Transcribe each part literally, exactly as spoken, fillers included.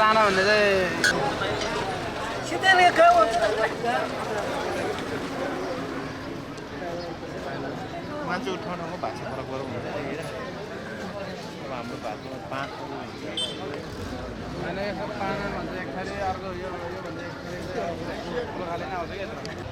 आना भन्ने चाहिँ सिधै लेखा हो। मान्छे उठाउनको भाषा फरक फरक हुन्छ नि, हेर। अब हाम्रो भाषामा पाँच हुन्छ। होइन, यसो पाना भन्छ एक थरी, अर्को यो, यो भन्छ एक थरी, ठुलो खाले नै आउँछ क्या यसमा।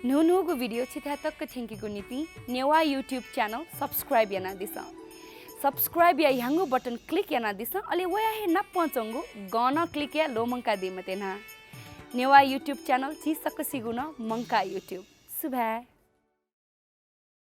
न्हून्हूगु video छिथाय् तक थ्यंकीगु निंतिं नेवाः YouTube channel subscribe यानादिसँ। Subscribe या ह्याउँगु button click यानादिसँ, अले वया हे नापं च्वंगु गं नं click याये ल्वःमंकादी मते न्हा। नेवाः YouTube channel झी सकसिगु नं मंकाः YouTube। सुभाय्।